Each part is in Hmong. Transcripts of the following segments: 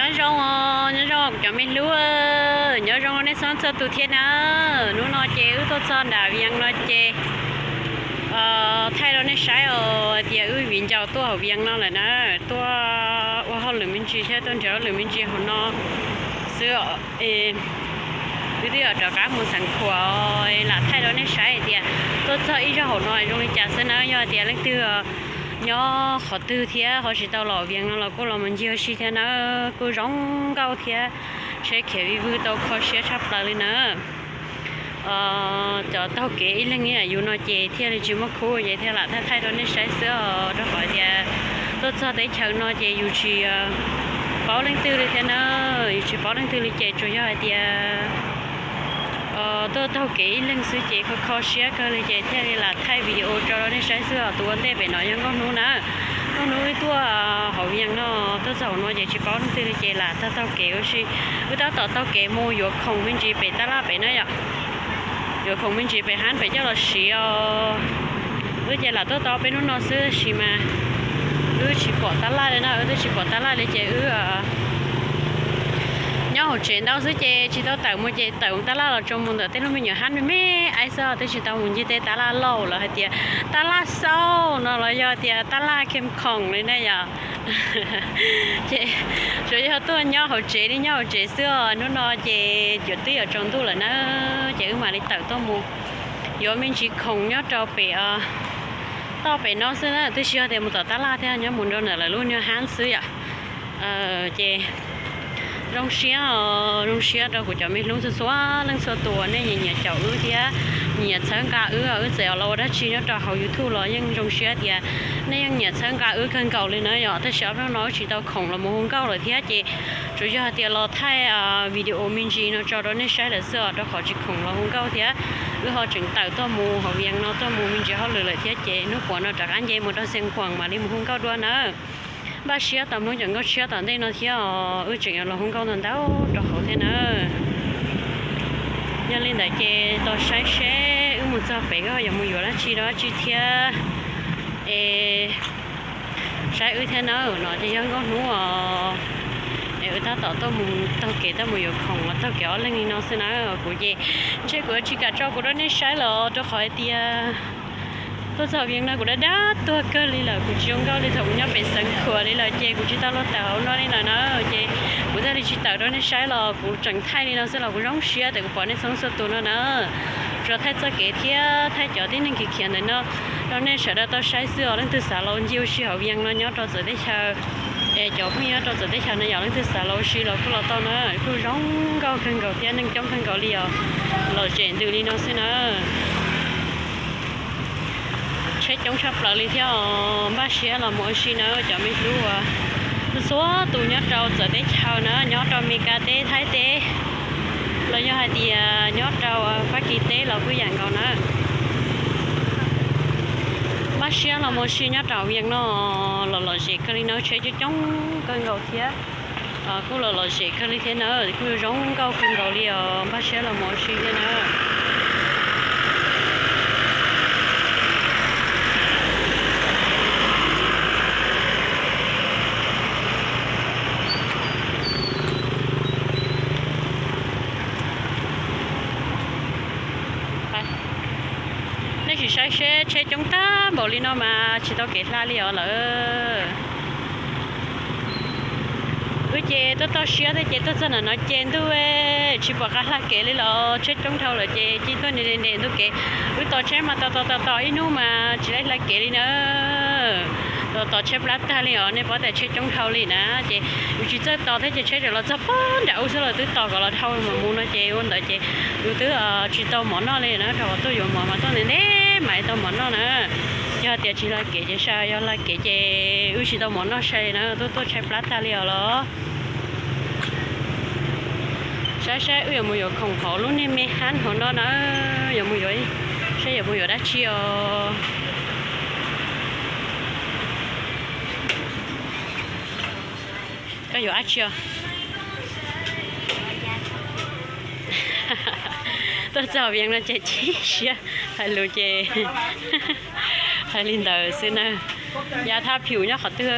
Nyob zoo, nyob zoo kuv cov me hlub, nyob zoo nej txhua txhua tus thiab na. Hnub no ces wb tuaj txog nram Vias no ces thaij rau nej saib os, hais tias wb viv ncaus tuaj hauv Vias no lawm na, tuaj ua hauj lwm me ntsis thiab tuaj nrhiav hauj lwm me ntsis hauv no xwb. Wb twb yuav rov qab mus Xeev Khuam, lam thaij rau nej saib hais tias tuaj txog ib zaug hauv no zoo li cas xwb na. Yog tias leej twg nyob qhov twg thiab ho tsis tau los Vias no los kuj los mus ncig ua si thiab na, kuj zoo nkauj thiab, tsheb khiav vij vwg tau kho siab tshaj plaws li na. Cov taug kev ib leeg ib yam yus no ces thiaj li tsis muaj khub ces thiaj lam thaij thaij rau nej saib xwb os, rau qhov tias tuaj txog teb chaws no ces yus tsis paub leej twg li thiab na, yus tsis paub leej twg li ces tsuas yog hais tias tuaj taug kev ib leeg xwb ces kho kho siab kawg li ces thiaj li lam thaij video tso rau nej saib xwb os. Tus ua ntej pem no yog Nkauj Hnub na, Nkauj Hnub wb tuaj hauv Vias no, tuaj txog hauv no ces tsis paub leej twg li ces lam taug taug kev ua si. Wb tab tom taug kev mus yuav khoom me ntsis pem tab laj pem na yom, yuav khoom me ntsis pem hab pem coj los siv os. Wb ces lam tuaj tau peb hnub no xwb tab sis mas wb tsis pom tab laj li na, wb twb tsis pom tab laj li ces wb nyob hauv tsev ntau xwb ces tsis tau tawm mus ces tawm mus tab laj los tsuas mus ntawm tej lub me nyuam hab me me aib xwb, twb tsis tau mus ncig tej tab laj lauj, lawv hais tias tab laj xauj no los yog tias tab laj khem khoom li na yom. Ces tsuas yog tuaj nyob hauv tsev li nyob hauv tsev xwb os. Hnub no ces twb yuav tsaus ntuj lawm na, ces wb mam li tawm tuaj mus yuav me ntsis khoom nyob rau pem toj pem no xwb na, twb tsis yog tias mus tom tab laj thiab, nyob mus rau ntawm lawv lub nyuag hab xwb yom. Ces zoo siab, zoo siab rau kuv cov me hlub txhua txhua leej txhua tus, nej nyiam nyiam caum wb thiab nyiam txhawb nqa wb, wb txawm los ua dab tsi nyob rau hauv YouTube los yeej zoo siab tias nej yeej nyiam txhawb nqa wb kawg nkaus li na yom. Tab sis ob hnub no wb tsis tau khoom los mus hu nkauj lawm thiab ces tsuas yog hais tias los thaij video me ntsis no tso rau nej saib lawm xwb os, rau qhov tsis khoom los hu nkauj thiab. Wb ho tseem tawm tuaj mus hauv Vias no tuaj mus me ntsis hauj lwm lawm thiab ces hnub puav no rov qab nce mus rau Xeev Khuam mam li mus hu nkauj dua na. Npaj siab tos Hmoob cov nkauj tshiab tom ntej no thiab os, wb tseem yuav los hu nkauj ntau ntau rau hauv thiab na. Yog li ntawd ces tos saib seb wb mus txog pem wb ho yuav mus yuav dab tsi dab tsi thiab. Es saib wb thiab na, no ces yog Nkauj Hnub os. Es wb tab tom tuaj mus taug kev tuaj mus yuav khoom los taug kev ob leeg li no xwb na. Kuv ces ntshe kuv yuav tsis kam tso kuv rau nej saib lawm rau qhov hais tias tuaj txog Vias no kuv dab dab tuag kawg li lawm, kuv tsis zoo nkauj li thaum kuv nyob pem Xeev Khuam li lawm ces kuv tsis tau los tawm hauv no li lawm na. Ces kuv thiaj li tsis tawm rau nej saib los kuv tseem thaij li no xwb los kuv zoo siab tias kuv pom nej txhua txhua tus no na. Tsuas thaij txoj kev thiab thaij cov tib neeg khiav khiav ntawm no rau nej sawv daws tau saib xwb os. Leej twg xav los ncig ua si hauv Vias no nyob rau txawv teb chaws, es cov phooj ywg nyob rau txawv teb chaws no yog leej twg xav los ua si los kuj los tau na. Kuj zoo nkauj kawg nkaus thiab neeg coob kawg nkaus li os, lom zem ntws li no xwb na. Tsheb coob tshaj plaws li thiab os, npaj siab los mus ua si na cov me hlub uas txhua tus nyob rau txawv teb chaws na, nyob rau Mes Kas teb, Thaib teb, los yog hais tias nyob rau Fab Kis teb los kuj yam nkaus na. Npaj siab los mus ua si nyob rau Vias no los lom zem kawg li no, tsheb coob coob kawg nkaus thiab. Kuj los lom zem kawg li thiab na, kuj zoo nkauj kawg nkaus li os, npaj siab los mus ua si thiab na. Nej sim saib seb tsheb coob tag npaum li no mas tsis tau kev hla li os lawm. Wb ces tuaj toj siab thiab ces tuaj txog ntawm no ces ntuj tsis pom qab hla kev li los tsheb coob dhau lawm ces cia tuaj nres nres ntuj kev. Wb tos tsheb mas tos tos tos tos ib hnub mas tsis laib hla kev li na. Tos tos tsheb plab tag li os, nej paub tias tsheb coob dhau li na ces yus tsis txawj tos thiab ces tsheb tseem los txog pog nram ub xwb los twb tos kom los dhau mas mus no ces ua ntawd ces yus twb tsis tau mov noj li na, rau qhov tuaj yuav mov mas tuaj ntev ntev mas tau mov noj na. Yog tias tsis hla kev ces sai, yog hla kev ces wb tsis tau mov noj sai na, tuaj tuaj tsheb plab tag li os los. Saib saib wb yuav mus yuav khoom hauv lub niag me hab hauv no na, yuav mus yuav, saib yuav mus yuav dab tsi os. Koj yuav dab tsi os? Tuaj txog Vias no ces chim siab, hais lus ces hais li ntawd xwb na. Yav thaj phium nyob qhov twg?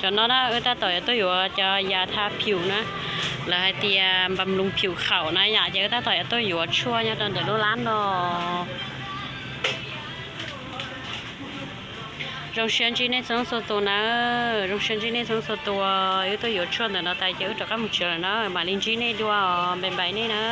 Tam no na wb tab tom yuav tuaj yuav cov yas tha phium na, lawv hais tias npas lus phium khaum na yom, ces wb tab tom yuav tuaj yuav tshuaj nyob rau ntawm lub lab no. Zoo siab ntsib nej txhua txhua tus na, zoo siab ntsib nej txhua txhua tus. Wb tuaj yuav tshuaj ntawm no tas ces wb rov qab mus tsev lawm na, mam li ntsib nej dua, bye bye nej na.